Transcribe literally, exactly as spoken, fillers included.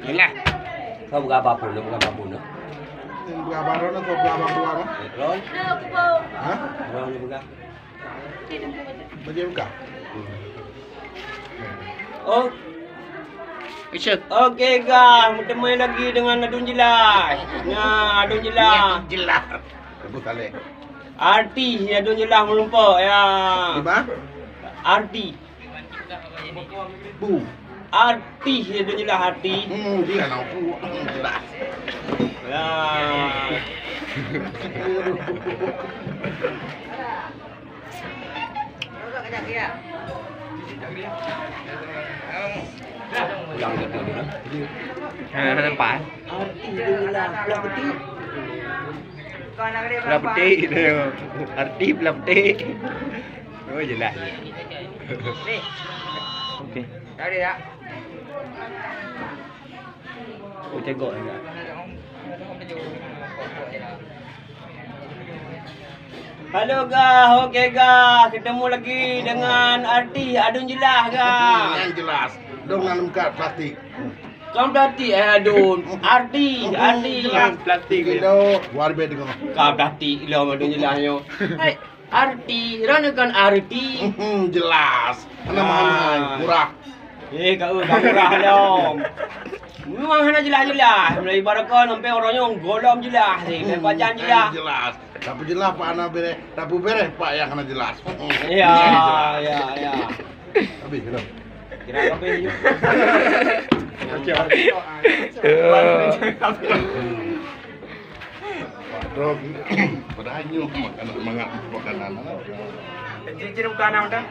Yalah. Kau buka apa pun, buka apa pun. Buka apa pun, kau buka apa pun. Ron. Hah? Ron buka. Bagi buka. Oh. Oke, gah, bertemu lagi dengan Adun Jelas. Nah, Adun Jelas. Jelas. Abu Saleh. Artis Adun Jelas merumpok, ya. Di mana? Artis. Bu. Artis Adun Jelas, artis. Hmm, dia nak bu. Jelas. Ya. Ulang kata dulu. Ha, nampak, eh? Artis Adun Jelas, belah putih. Belah putih tu. Artis belah putih. Oh, jelas. Okey. Dah ada tak? Oh, cegok juga. Halo, gah. Oke, gah. Ketemu lagi dengan artis Adun Jelas, gah. Yang jelas. Dong dalam kad plastik. Kan plastik, eh, Adun. Artis, artis. Jelas. Plastik. Kilo, luar biasa tengok. Kan plastik, lo Adun Jelas nyo. Hai. Arti, rana kan arti. Jelas. Hana mahal-mahal, murah. Eh, kau dah murah lom. Memang hana jelas-jelas. Mulai ibarat kau sampai orang nyong golom jelas ni, hmm, pajan jelas. Jelas. Tapi jelas pak hana bereh, tapi bereh pak yang hana jelas. Ya, ya, ya. Habis belum? Kira habis. Macam. Padahal nyoe makanan, mangat makanan. Jijih bukan anak dah.